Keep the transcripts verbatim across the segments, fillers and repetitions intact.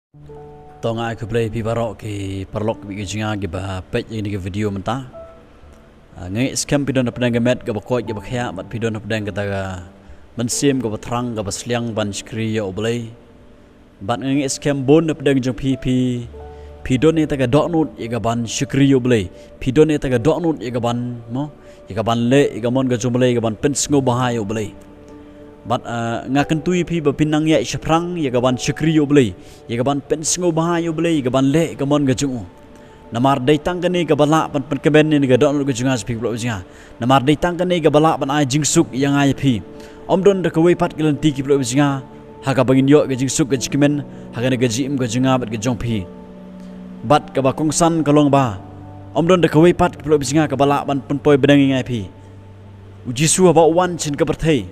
To nga ai khublei phi baroh ki paralok bad ki jinga kiba peit ïa kane ka video mynta. Ah, nga ngeit skhem phi don hapdeng ka met kaba koit kaba khiah bad phi don hapdeng kata ka mynsiem kaba thrang kaba sliang ban shakri ïa U Blei. Bad nga ngeit skhem bun hapdeng jong phi phi phi don ïa kata ka dohnud ïa kaban shakri ïa U Blei. Phi don ïa kata ka dohnud ïa kaban mo ïa kaban leh ïa ka mon ka jong U Blei ïa kaban pynsngewbha ïa U Blei. Bad ah, nga kyntu ïa phi ba phin nang ïaid shaphrang ïa kaban shakri ïa U Blei, ïa kaban pynsngewbha ïa U Blei, ïa kaban leh ïa ka mon ka jong U. Namar dei tang kane kaba lah ban pynkmen ïa kane ka dohnud ka jong nga sha phi ki paralok ki jinga. Namar dei tang kane kaba lah ban ai jingsuk ïa nga ïa phi. Ym don da kawei pat ka lynti ki paralok ki jinga ha kaba ngin ïoh ka jingsuk ka jingkmen ha kane ka jingim ka jong nga bad ka jong phi. Bad kaba kongsan ka long ba ym don da kawei pat ki paralok ki jinga kaba lah ban pynpoi bneng ïa nga ïa phi. U Jisu haba u wan sha kane ka pyrthei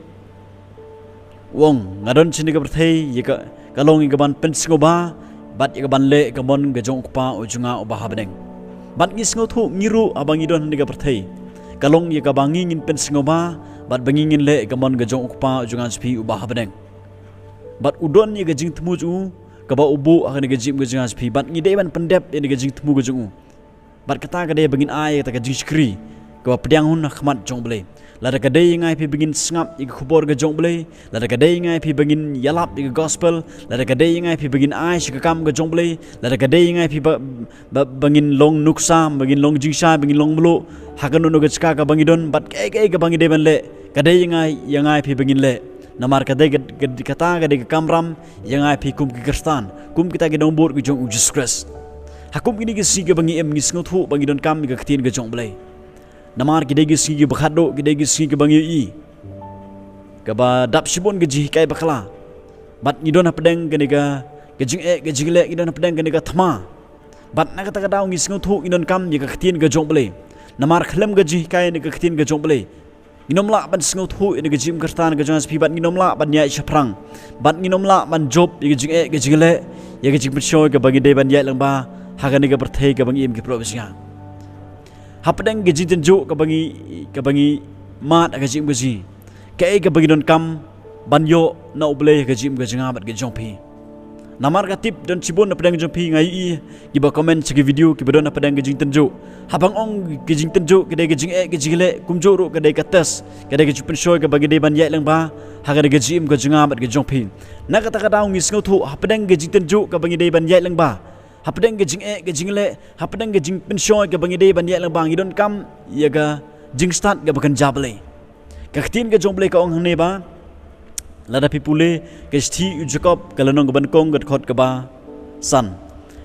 u ong, nga don sha kane ka pyrthei ïa ka, ka long ïa kaban pynsngewbha bad ïa kaban leh ïa ka mon ka jong U Kpa u jong nga uba ha bneng. Bad ngi sngewthuh ngi ruh haba ngi don ha kane ka pyrthei ka long ïa kaba ngi ngin pynsngewbha bad ba ngi ngin leh ïa ka mon ka jong U Kpa u jong nga sha phi uba ha bneng. Bad u don ïa ka jingthmu jong u kaba u buh ha kane ka jingim ka jong nga sha phi bad ngi dei ban pyndep ïa kane ka jingthmu ka jong u. Bad kata ka dei ba ngin ai ïa kata ka jingshakri kaba pdiang hun ha khmat jong U Blei. Lada ka dei ïa nga ïa phi ba ngin sngap ïa ka khubor ka jong U Blei, lada ka dei ïa nga ïa phi ba ngin ïalap ïa ka gospel, lada ka dei ïa nga ïa phi ba ngin ai sha ka kam ka jong U Blei, lada ka dei ïa nga ïa phi ba, ba, ba ngin long nuksa, ba ngin long jingshai, ba ngin long mluh ha kano kano ka jaka kaba ngi don, bad kaei kaei kaba ngi dei ban leh, ka dei ïa nga ïa nga ïa phi ba ngin leh. Namar ka dei ka, ka, kata ka dei ka kamram ïa nga ïa phi kum ki Khristan, kum kita ki nongbud ki jong U Jisu Khrist. Ha kum kine ki sngi kiba ngi im ngi sngewthuh ba ngi donkam ïa ka ktien ka jong U Blei. Namar ki dei ki sngi kiba khatduh, ki dei ki sngi kiba ngi ïohi kaba dap shibun ka jinghikai bakla. Bad ngi don hapdeng kane ka, ka jingeh ka jingleh, ngi don hapdeng kane ka thma. Bad na kata ka daw ngi sngewthuh ngi donkam ïa ka ktien ka jong U Blei. Namar khlem ka jinghikai na ka ktien ka jong U Blei ngin ym lah ban sngewthuh ïa ka jingim Khristan ka jong nga sha phi bad ngin ym lah ban ïaid shaphrang. Bad ngin ym lah ban jop ïa ka jingeh ka jingleh, ïa ka jingpynshoi kaba ngi dei ban ïaid lyngba ha kane ka pyrthei kaba ngi im ki paralok ki jinga. Hapdeng ka jingtynjuh kaba ngi, kaba ngi mad ha ka jingim ka jong ngi, kaei kaba ngi donkam ban ïoh na U Blei ha ka jingim ka jong nga bad ka jong phi. Namar nga tip don shibun hapdeng jong phi nga ïohi kiba comment sha ki video kiba don hapdeng ka jingtynjuh. Haba nga ong ka jingtynjuh ka dei ka jingeh ka jingleh, kumjuh ruh ka dei ka test, ka dei ka jingpynshoi kaba ngi dei ban ïaid lyngba ha ka dei ka jingim ka jong nga bad ka jong phi. Na kata ka daw ngi sngewthuh hapdeng ka jingtynjuh kaba ngi dei ban ïaid lyngba, hapdeng ka jingeh ka jingleh, hapdeng ka jingpynshoi kaba ngi dei ban ïaid lyngba ngi donkam ïa ka jingstad kaba kynja Blei. Ka ktien ka jong U Blei ka ong hangne ba lada phi pule ka shithi u Jakob ka lynnong kaba nyngkong ka dkhot kaba san.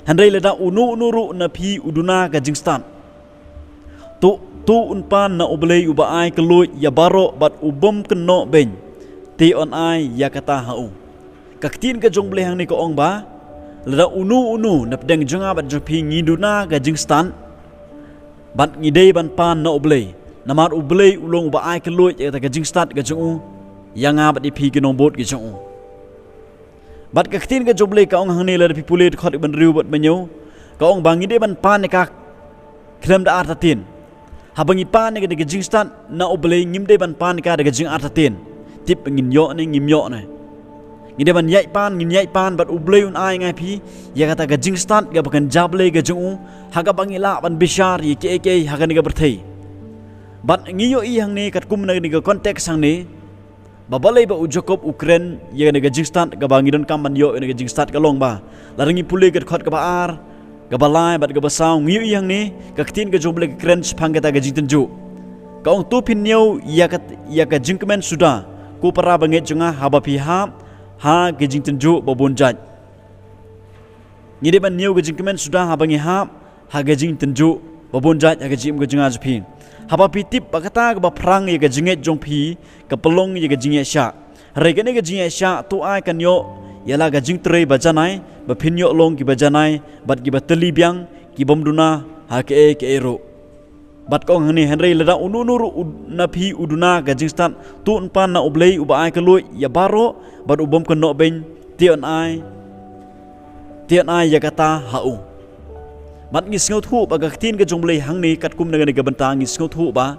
Hynrei lada uno uno ruh na phi u duna ka jingstad, to, to un pan na U Blei uba ai kylluid ïa baroh bad u bym kynnoh beiñ, te un ai ïa kata ha u. Ka ktien ka jong U Blei hangne ka ong ba lada uno uno na pdeng jong nga bad jong phi ngi duna ka jingstad, bad ngi dei ban pan na U Blei. Namar U Blei u long uba ai kylluid ïa kata ka jingstad ka jong u ïa nga bad ïa phi ki nongbud ki jong u. Bad ka ktien ka jong U Blei ka ong hangne lada phi pule dkhot kaba hynriew bad ba hynñiew, ka ong ba ngi dei ban pan ïa ka khlem da artatien. Haba ngi pan ïa ka da ka jingstad na U Blei ngim dei ban pan ïa ka da ka jingartatien. Tip ngin ïoh ne ngim ïoh ne. Ngi dei ban ïaid pan, ngin ïaid pan bad U Blei un ai nga ïa phi ïa kata ka jingstad kaba kynja Blei ka jong u, ha kaba ngi lah ban bishar ïa kiei kiei ha kane ka pyrthei. Bad ngi ïohi hangne katkum na kane ka context hangne ba balei ba u Jakob u kren ïa kane ka jingstad kaba ngi donkam ban ïoh ïa kane ka jingstad ka long ba lada ngi pule ka dkhot kaba ar, kaba lai bad kaba saw ngi ïohi hangne ka ktien ka jong U Blei ka kren shaphang kata ka jingtynjuh. Ka ong to phin ñiew ïa ka, ïa ka jingkmen suda ko para bangeit jong nga haba phi hap ha ka jingtynjuh ba bun jait. Ngi dei ban ñiew ka jingkmen suda haba ngi hap ha ka jingtynjuh ba bun jait ha ka jingim ka jong nga jong phi. Haba phi tip ba kata kaba phrang ïa ka jingngeit jong phi ka pynlong ïa ka jingïaishah. Hynrei kane ka jingïaishah to ai kan ïoh ïa la ka jingtrei ba janai ba phin ïoh long kiba janai bad kiba tylli biang ki bym duna ha kaei kaei ruh. Bad ka ong hangne hynrei lada uno uno ruh u, na phi u duna ka jingstad to un pan na U Blei uba ai kylluid ïa baroh bad u bym kynnoh beiñ te un ai, te un ai ïa kata ha u. Bad ngi sngewthuh ba ka ktien ka jong U Blei hangne katkum na kane ka bynta ngi sngewthuh ba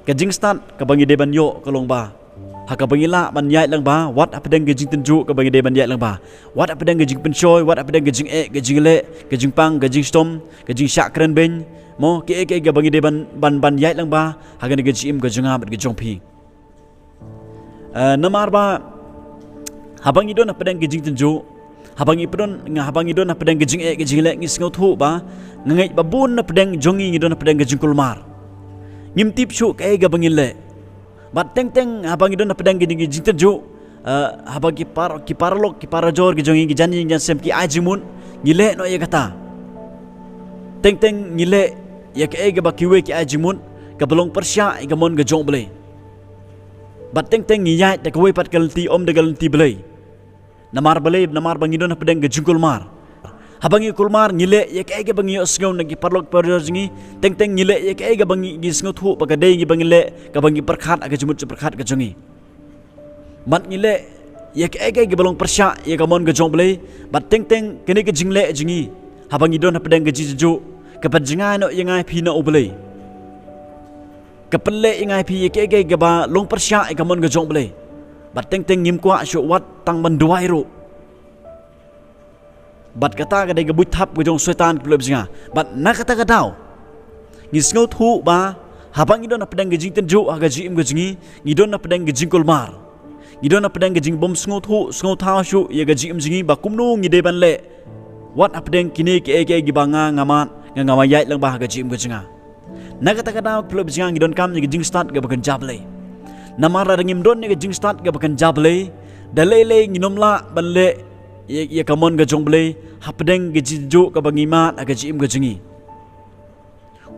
ka jingstad kaba ngi dei ban ïoh ka long ba Ha kaba ngi lah ban ïaid lang ba, wat hapdeng ka jingtynjuh kaba ngi dei ban ïaid lang ba. Wat hapdeng ka jingpynshoi, wat hapdeng ka jingeh, ka jingleh, ka jingpang, ka jingshitom, ka jingshah kren beiñ. Mo, kaei kaei kaba ngi dei ban, ban, ban ïaid lang ba, ha kane ka jingim ka jong nga bad ka jong phi. Eh, namar ba, haba ngi don hapdeng ka jingtynjuh, haba ngi pdon, nga haba ngi don hapdeng ka jingeh, ka jingleh, ngi sngewthuh ba, nga ngeit ba bun hapdeng jong ngi ngi don hapdeng ka jingkulmar. Ngim tip shuh kaei kaba ngin leh. Bad teng teng haba ngi don hapdeng kine ki jingtynjuh, eh, haba ki par, ki paralok, ki parajor ki jong ngi, ki jan ïing jan sem ki ai jingmut, ngi leh noh ïa kata. Teng teng ngi leh ïa kaei kaba kiwei ki ai jingmut, kaba long pyrshah ïa ka mon ka jong U Blei. Bad teng teng ngi ïaid da kawei pat ka lynti, ym da ka lynti Blei. Namar balei, namar ba ngi don hapdeng ka jingkulmar. Haba ngi kulmar, ngi leh ïa kaei kaba ngi ïohsngew na ki paralok parajor jong ngi, teng teng ngi leh ïa kaei kaba ngi, ngi sngewthuh ba ka dei ngi ba ngi leh, kaba ngi pyrkhat ha ka jingmut jingpyrkhat ka jong ngi. Bad ngi leh ïa kaei kaei kaba long pyrshah ïa ka mon ka jong U Blei, bad teng teng kane ka jingleh jong ngi, haba ngi don hapdeng ka jingtynjuh, ka pynjngai noh ïa nga ïa phi na U Blei. Ka pynleh ïa nga ïa phi ïa kaei kaei kaba long pyrshah ïa ka mon ka jong U Blei. Bad teng teng ngim kwah shuh wat tang ban duwai ruh. Bad kata ka dei ka buit thap ka jong u Soitan, ki paralok jong nga. Bad na kata ka daw, ngi sngewthuh ba, haba ngi don hapdeng ka jingtynjuh ha ka jingim ka jong ngi, ngi don hapdeng ka jingkulmar. Ngi don hapdeng ka jingbym sngewthuh, sngewthaw shuh ïa ka jingim jong ngi ba kumno ngi dei ban leh. Wat hapdeng kine kiei kiei kiba nga, nga mad, nga, nga wan ïaid lang ba ha ka jingim ka jong nga. Na kata ka daw, ki paralok jong nga, ngi donkam ïa ka jingstad kaba kynja Blei. Namar lada ngim don ïa ka jingstad kaba kynja Blei, da lei lei ngin ym lah ban leh ïa, ïa ka mon ka jong U Blei, hapdeng ka jingtynjuh kaba ngi mad ha ka jingim ka jong ngi.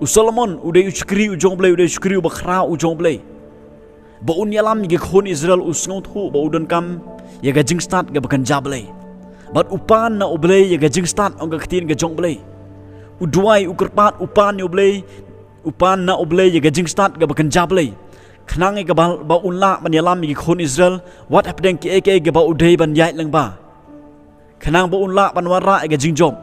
U Solomon, u dei u shakri u jong U Blei, u dei u shakri uba khraw u jong U Blei. Ba un ïalam ïa ki khun Israel, u sngewthuh ba u donkam ïa ka jingstad kaba kynja Blei. Bad u pan na U Blei ïa ka jingstad, ong ka ktien ka jong U Blei. U duwai, u kyrpad, u pan na U Blei, u pan na U Blei ïa ka jingstad kaba kynja Blei. Khnang ïa kaba, ba un lah ban ïalam ïa ki khun Israel, wat hapdeng kiei kiei kiba u dei ban ïaid lang ba. Khnang ba un lah ban wanrah ïa ka jingjop.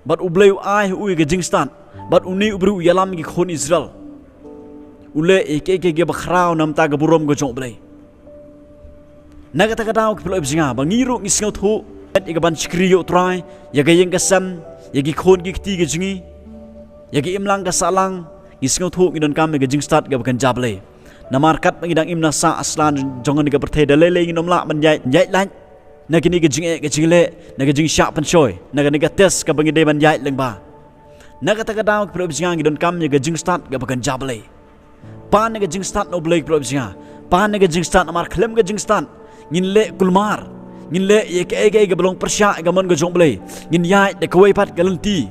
Bad U Blei u ai ha u ïa ka jingstad. Bad une u briew u ïalam ïa ki khun Israel. U leh ïa kiei kiei kiba khraw na ka bynta ka burom ka jong U Blei. Na kata ka daw, ki paralok jong nga, ba ngi ruh ngi sngewthuh, ïa kaban shakri ïa U Trai, ïa ka ïing ka sem, ïa ki khun ki kti ka jong ngi, ïa ka imlang ka sahlang, ngi sngewthuh ngi donkam ïa ka jingstad kaba kynja Blei. Namar katba ngi dang im na sah sla jong kane ka pyrthei, da lei lei ngin ym lah ban ïaid, ïaid lait na kine ka jingeh ka jingleh, na ka jingshah pynshoi, na kane ka test kaba ngi dei ban ïaid lang ba. Na kata ka daw, ki paralok jong nga, ngi donkam ïa ka jingstad kaba kynja Blei. Pan ïa ka jingstad na U Blei, ki paralok jong nga. Pan ïa ka jingstad, namar khlem ka jingstad, ngin leh kulmar. Ngin leh ïa kaei kaei kaba long pyrshah ïa ka mon ka jong U Blei. Ngin ïaid da kawei pat ka lynti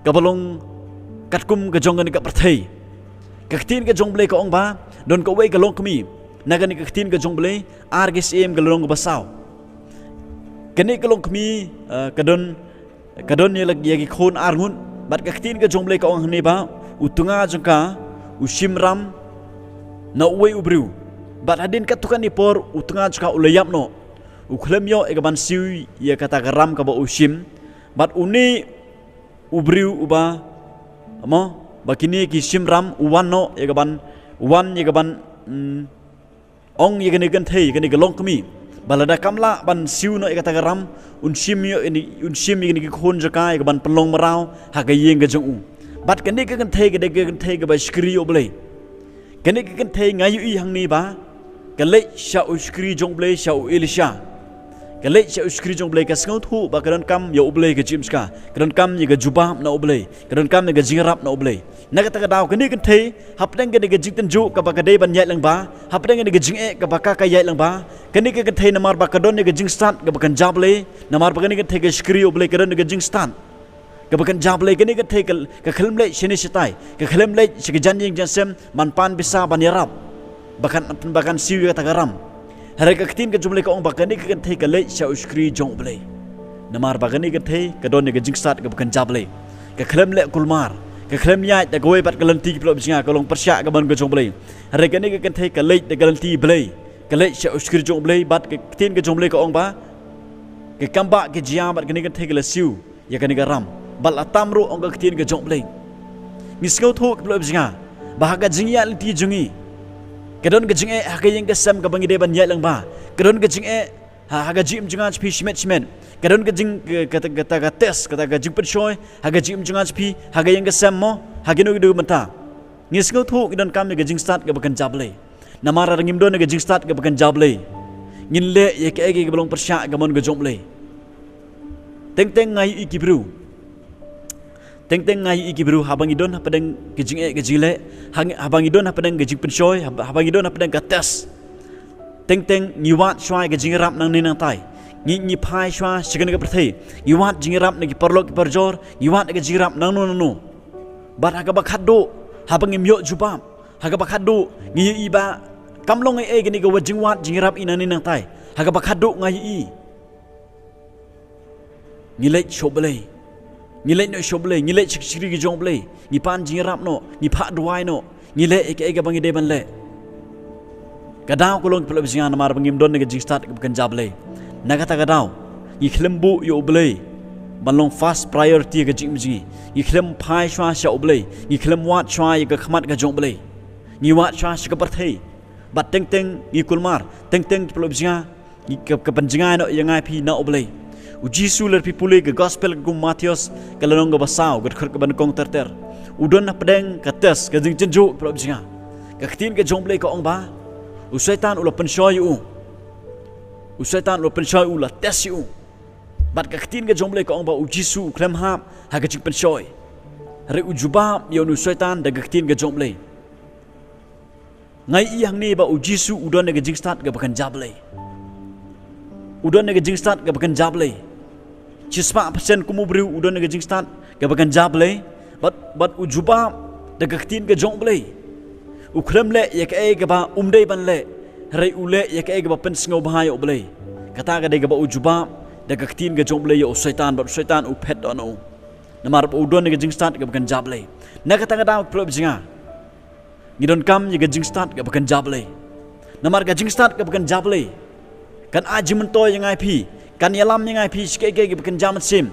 kaba long katkum ka jong kane ka pyrthei. Ka ktien ka jong U Blei ka ong ba, don kawei ka longkmie. Na kane ka ktien ka jong U Blei, Ar Ki Syiem ka lynnong kaba saw. Kane ka longkmie, eh, ka don, ka don ïa la, ïa ki khun ar ngut, bad ka ktien ka jong U Blei ka ong hangne ba, u tnga jong ka, u shim ram, na uwei u briew. Bad hadien katto katne por, u tnga jong ka u la ïap noh. U khlem ïoh ïa kaban siew ïa kata ka ram kaba u shim. Bad une u briew uba, mo, ba kine ki shim ram, u wan noh ïa kaban, u wan ïa kaban, mm, ong ïa kane ka kynthei, kane ka longkmie. Ba lada kam lah ban siew noh ïa kata ka ram, un shim ïa, un shim ïa kane ki khun jong ka ïa kaban pynlong mraw ha ka ïing ka jong u. Bad kane ka kynthei, kane ka kynthei kaba shakri ïa U Blei. Kane ka kynthei nga ïohi hangne ba ka leit sha u shakri jong U Blei, sha u Elisha. Ka leit sha u shakri jong U Blei, ka sngewthuh ba ka donkam ïa U Blei ka jingim jong ka. Ka donkam ïa ka jubab na U Blei. Ka donkam ïa ka jingïarap na U Blei. Na kata ka daw kane ka kynthei, hapdeng kane ka jingtynjuh kaba ka dei ban ïaid lang ba, hapdeng kane ka jingeh kaba ka ka ïaid lang ba, kane ka kynthei namar ba ka don ïa ka jingstad kaba kynja Blei, namar ba kane ka kynthei ka shakri ïa U Blei, ka don ïa ka jingstad kaba kynja Blei, kane ka kynthei ka, ka khlem leit shane shatai, ka khlem leit sha ka jan ïing jan sem ban pan pisa ban ïarap ba kan, ba kan siew ïa kata ka ram. Hynrei ka ktien ka jong U Blei ka ong ba kane ka kynthei ka leit sha u shakri jong U Blei. Namar ba kane ka kynthei ka don ïa ka jingstad kaba kynja Blei. Ka khlem leh kulmar, ka khlem ïaid da kawei pat ka lynti, ki paralok jong nga, ka long pyrshah ïa ka mon ka jong U Blei. Hynrei kane ka kynthei ka leit da ka lynti Blei, ka leit sha u shakri jong U Blei, bad ka ktien ka jong U Blei ka ong ba ka kam ba ka jia, bad kane ka kynthei ka la siew ïa kane ka ram. Bad la tam ruh, ong ka ktien ka jong U Blei. Ngi sngewthuh, ki paralok jong nga, ba ha ka jingïaid lynti jong ngi, Ka don ka jingeh ha ka ïing ka sem kaba ngi dei ban ïaid lyngba. Ka don ka jingeh ha, ha ka jingim jong nga jong phi shimet shimet. Ka don ka jing, ka, ka, ka, ka test, ka, ka jingpynshoi ha ka jingim jong nga jong phi, ha ka ïing ka sem mo, ha kino kino ki bynta. Ngi sngewthuh ngi donkam ïa ka jingstad kaba kynja Blei. Namar lada ngim don ïa ka jingstad kaba kynja Blei, ngin leh ïa kaei kaei kaba long pyrshah ka mon ka jong U Blei. Teng teng nga ïohi ki briew. Teng teng nga ïohi ki briew, haba ngi don hapdeng ka jingeh ka jingleh, ha ngi, haba ngi don hapdeng ka jingpynshoi, haba, haba ngi don hapdeng ka test, teng teng ngi wad shuwa ïa ka jingïarap nangne nangtai. Ngi, ngi phai shuwa sha kane ka pyrthei, ngi wad jingïarap na ki paralok ki parajor, ngi wad ïa ka jingïarap nangno nangno. Bad ha kaba khatduh, haba ngim ïoh jubab, ha kaba khatduh ngi ïohi ba kam long ei ei kane ka wat jingwad jingïarap ïa nangne nangtai. Ha kaba khatduh nga ïohi ngi leit sha U Blei. Ngi leit noh sha U Blei, ngi leit sha ki shakri ki jong U Blei. Ngi pan jingïarap noh, ngi phah duwai noh, ngi leh ïa kaei kaba ngi dei ban leh. Ka daw ka long, ki paralok ba jong nga, namar ba ngim don ïa ka jingstad kaba kynja Blei. Na kata ka daw ngi khlem buh ïa U Blei ban long first priority ha ka jingim jong ngi. Ngi khlem phai shuwa sha U Blei, ngi khlem wad shuwa ïa ka khmat ka jong U Blei. Ngi wad shuwa sha ka pyrthei. Bad teng teng ngi kulmar, teng teng, ki paralok ba jong nga, ngi ka, ka pynjngai noh ïa nga ïa phi na U Blei. U Jisu, lada phi pule ka gospel ka jong u Mathaios, ka lynnong kaba saw, ka dkhot kaba nyngkong ter ter, u don hapdeng ka test, ka jingjynjar, ki paralok ba jong nga. Ka ktien ka jong U Blei ka ong ba u Soitan u la pynshoi ïa u. U Soitan u la pynshoi ïa u, la test ïa u. Bad ka ktien ka jong U Blei ka ong ba u Jisu u khlem hap ha ka jingpynshoi. Hynrei u jubab ïa une u Soitan da ka ktien ka jong U Blei. Nga ïohi hangne ba u Jisu u don ïa ka jingstad kaba kynja Blei. U don ïa ka jingstad kaba kynja Blei. Shispah persen kum u briew u don ïa ka jingstad kaba kynja Blei. Bad, bad u jubab da ka ktien ka jong U Blei. U khlem leh ïa kaei kaba um dei ban leh, hynrei u leh ïa kaei kaba pynsngewbha ïa U Blei. Kata ka dei kaba u jubab da ka ktien ka jong U Blei ïa u Soitan, bad u Soitan u phet noh na u. Namar ba u don ïa ka jingstad kaba kynja Blei. Na kata ka daw, ki paralok ba jong nga, ngi donkam ïa ka jingstad kaba kynja Blei. Namar ka jingstad kaba kynja Blei kan ai jingmyntoi ïa nga ïa phi, kan ïalam ïa nga ïa phi sha kaei kaei kaba kynja mynsiem.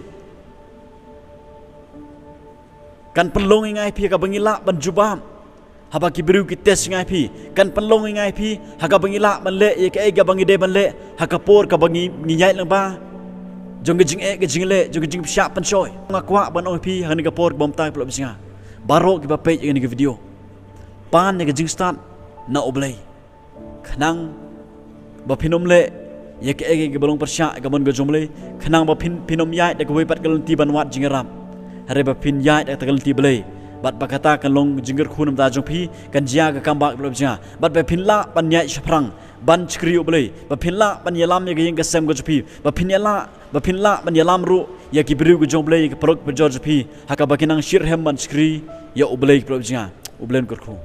Kan pynlong ïa nga ïa phi ha kaba ngi lah ban jubab haba ki briew ki test ïa nga ïa phi. Kan pynlong ïa nga ïa phi ha kaba ngi lah ban leh ïa kaei kaba ngi dei ban leh ha ka por kaba ngi, ngi ïaid lyngba jong ka jingeh ka jingleh, jong ka jingpyrshah pynshoi. Nga kwah ban ong ïa phi ha kane ka por kaba mynta, ki paralok ba jong nga, baroh kiba peit ïa kane ka video, pan ïa ka jingstad na U Blei. Khnang ba phin ym leh ïa kaei kaei kaba long pyrshah ïa ka mon ka jong U Blei. Khnang ba phin, phin ym ïaid da kawei pat ka lynti ban wad jingïarap, hynrei ba phin ïaid da kata ka lynti Blei. Bad ba kata kan long jingkyrkhu na ka bynta jong phi, kan jia ka kambah, ki paralok ba jong nga. Bad ba phin lah ban ïaid shaphrang ban shakri ïa U Blei, ba phin lah ban ïalam ïa ka ïing ka sem ka jong phi, ba phin ïalam, ba phin lah ban ïalam ruh ïa ki briew ki jong U Blei, ïa ki paralok parajor jong phi, ha kaba kin nang shitrhem ban shakri ïa U Blei, ki paralok ba jong nga. U Blei un kyrkhu.